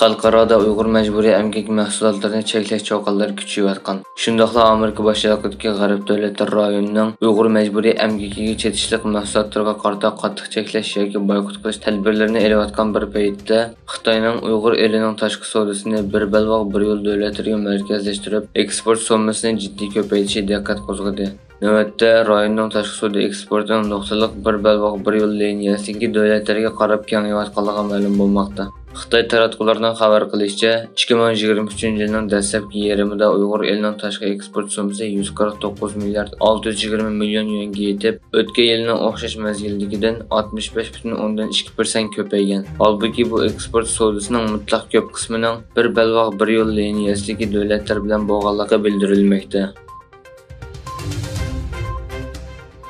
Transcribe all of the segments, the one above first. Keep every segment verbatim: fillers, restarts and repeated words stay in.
خەلقئارادا ئۇيغۇر مەجبۇرىي ئەمگىكى مەھسۇلاتلىرىنى چەكلەش چوققىلىرى كۈچىيىۋاتقان. شۇنداقلا ئامېرىكا باشچىلىقىدىكى غەرب دۆلەتلىرى رايوننىڭ ئۇيغۇر مەجبۇرىي ئەمگىكىگە چېتىشلىق مەھسۇلاتلىرىغا قارىتا قاتتىق چەكلەش ياكى بايقۇت قىلىش تەدبىرلىرىنى ئېلىۋاتقان بىر پەيتتە، خىتاينىڭ ئۇيغۇر ئېلىنىڭ تاشقى سودىسىنى بىر بەلباغ بىر يول دۆلەتلىرىگە مەركەزلەشتۈرۈپ، ئېكسپورت سوممىسىنى جىددىي كۆپەيتىشى دىققەت قوزغىدى. نۆۋەتتە رايوننىڭ تاشقى سودا ئېكسپورتىنىڭ نۇقتىلىق بىر بەلباغ بىر يول لىنىيەسىدىكى دۆلەتلەرگە قاراپ كېڭىيىۋاتقانلىقى مەلۇم بولماقتا. خىتاي تاراتقۇلىرىنىڭ خەۋەر قىلىشىچە، ئىككى مىڭ يىگىرمە ئۈچىنچى يىلنىڭ دەسلەپكى يېرىمىدا ئۇيغۇر ئېلىنىڭ تاشقى ئېكسپورت سوممىسى يۈز قىرىق توققۇز مىليارد ئالتە يۈز يىگىرمە مىليون يۈەنگە يېتىپ، ئۆتكەن يىلنىڭ ئوخشاش مەزگىلدىكىدىن ئاتمىش بەش پۈتۈن ئوندىن ئىككى پىرسەنت كۆپەيگەن. ھالبۇكى، بۇ ئېكسپورت سودىسىنىڭ مۇتلەق كۆپ قىسمىنىڭ بىر بەلباغ بىر يول لىنىيەسىدىكى دۆلەتلەر بىلەن بولغانلىقى بىلدۈرۈلمەكتە.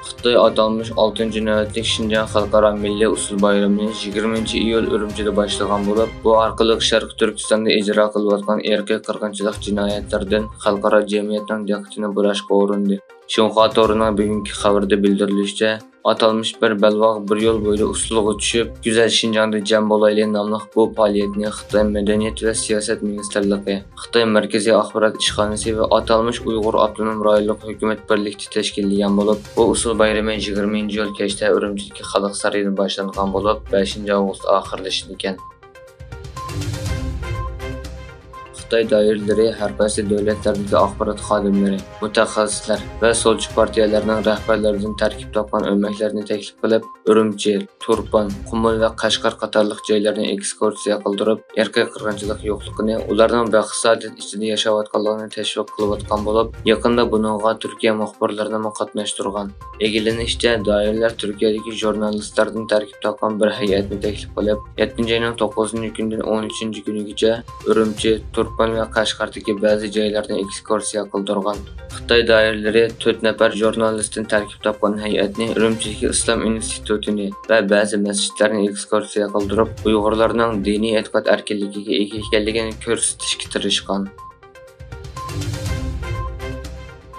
خىتاي ئاتالمىش ئالتىنچى نۆۋەتلىك شىنجاڭ خەلقئارا مىللىي ئۇسسۇل بايرىمىنى يىگىرمىنچى ئىيۇل ئۈرۈمچىدە باشلىغان بولۇپ، بۇ ئارقىلىق شەرقىي تۈركىستاندا ئىجرا قىلىنىۋاتقان ئىرقىي قىرغىنچىلىق جىنايەتلىرىدىن خەلقئارا جەمئىيەتنىڭ دىققىتىنى بۇراشقا ئۇرۇندى. شىنخۇا تورىنىڭ بۈگۈنكى خەۋىرىدە بىلدۈرۈلۈشىچە، ئاتالمىش بىر بەلباغ بىر يول بويىدا ئۇسسۇلغا چۈشۈپ، گۈزەل شىنجاڭدا جەم بولايلى ناملىق بۇ پائالىيەتنى خىتاي مەدەنىيەت ۋە سىياسەت مىنىستىرلىقى، خىتاي مەركىزىي ئاخبارات ئىشخانىسى ۋە ئاتالمىش ئۇيغۇر ئاپتونوم رايونلۇق ھۆكۈمەت بىرلىكتە تەشكىللىگەن بولۇپ، بۇ ئۇسسۇل بايرىمى يىگىرمىنچى ئىيۇل كەچتە ئۈرۈمچىدىكى خەلق سارىيىدىن باشلانغان بولۇپ، بەشىنچى ئاۋغۇست ئاخىرلىشىدىكەن. خىتاي دائىرىلىرى ھەر قايسى دۆلەتلەردىكى ئاخبارات خادىملىرى، مۇتەخەسسىسلەر ۋە سولچى پارتىيەلەرنىڭ رەھبەرلىرىدىن تەركىب تاپقان ئۆمەكلەرنى تەكلىپ قىلىپ، ئۈرۈمچى، تۇرپان، قۇمۇل ۋە قەشقەر قاتارلىق جايلارنى ئېكسكۇرسىيە قىلدۇرۇپ، ئىرقىي قىرغىنچىلىق يوقلۇقىنى، ئۇلارنىڭ بەخت-سائادەت ئىچىدە ياشاۋاتقانلىقىنى تەشۋىق قىلىۋاتقان بولۇپ، يېقىندا بۇنىڭغا تۈركىيە مۇخبىرلىرىنىمۇ قاتناشتۇرغان. ئىگىلىنىشىچە، دائىرىلەر تۈركىيەدىكى ژۇرنالىستلاردىن تەركىب تاپقان بىر ھەيئەتنى تەكلىپ قىلىپ، يەتتىنچى ئاينىڭ توققۇزىنچى كۈنىدىن ئون ئۈچىنچى كۈنىگىچە ئۈرۈمچى، تۇرپان ۋە قەشقەردىكى بەزى جايلارنى ئېكسكۇرسىيە قىلدۇرغان. خىتاي دائىرىلىرى تۆت نەپەر ژۇرنالىستتىن تەركىب تاپقان ھەيئەتنى ئۈرۈمچىدىكى ئىسلام ئىنستىتۇتىنى ۋە بەزى مەسچىتلەرنى ئېكسكۇرسىيە قىلدۇرۇپ، ئۇيغۇرلارنىڭ دىنىي ئېتىقاد ئەركىنلىكىگە ئىگە ئىكەنلىكىنى كۆرسىتىشكە تىرىشقان.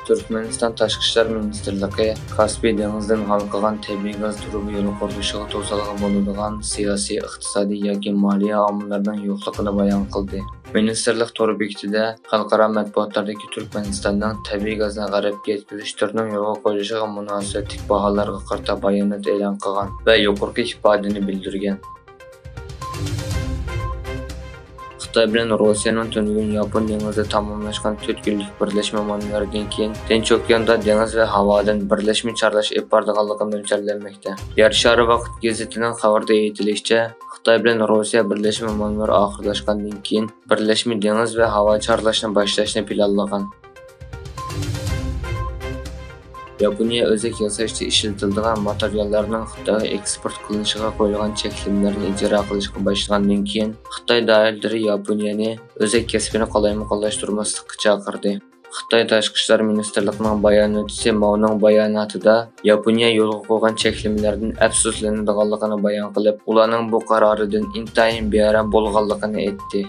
تۈركمەنىستان تاشقى ئىشلار مىنىستىرلىقى كاسپىي دېڭىزىدىن ھالقىغان تەبىئىي گاز تۇرۇبا يولى قۇرۇلۇشىغا توسالغۇ بولىدىغان سىياسىي، ئىقتىسادىي ياكى مالىيە ئامىللىرىنىڭ يوقلۇقىنى بايان قىلدى. مىنىستىرلىق تور بېكىتىدە خەلقئارا مەتبۇئاتلاردىكى تۈركمەنىستاننىڭ تەبىئىي گازنى غەربكە يەتكۈزۈش تۈرىنىڭ يولغا قويۇلۇشىغا مۇناسىۋەتلىك باھالارغا قارىتا بايانات ئېلان قىلغان ۋە يۇقىرىقى ئىپادىنى بىلدۈرگەن. خىتاي بىلەن روسىيەنىڭ تۈنۈگۈن ياپون دېڭىزىدا تاماملاشقان تۆت كۈنلۈك بىرلەشمە مانېۋىرىدىن كېيىن، تىنچ ئوكياندا دېڭىز ۋە ھاۋادىن بىرلەشمە چارلاش ئېلىپ بارىدىغانلىقى مۆلچەرلەنمەكتە. يەر شارى ۋاقىت گېزىتىنىڭ خەۋىرىدە ئېيتىلىشىچە، خىتاي بىلەن روسىيە بىرلەشمە مانېۋىرى ئاخىرلاشقاندىن كېيىن، بىرلەشمە دېڭىز ۋە ھاۋا چارلاشنى باشلاشنى پىلانلىغان. ياپونىيە ئۆزەك ياساشتا ئىشلىتىلىدىغان ماتېرىياللارنىڭ خىتايغا ئېكسپورت قىلىنىشىغا قويۇلغان چەكلىمىلەرنى ئىجرا قىلىشقا باشلىغاندىن كېيىن، خىتاي دائىرىلىرى ياپونىيەنى ئۆزەك كەسپىنى قالايمىقانلاشتۇرماسلىققا چاقىردى. خىتاي تاشقى ئىشلار مىنىستىرلىقىنىڭ باياناتچىسى ماۋنىڭ باياناتىدا ياپونىيە يولغا قويغان چەكلىمىلەردىن ئەپسۇسلىنىدىغانلىقىنى بايان قىلىپ، ئۇلارنىڭ بۇ قارارىدىن ئىنتايىن بىئارام بولغانلىقىنى ئېيتتى.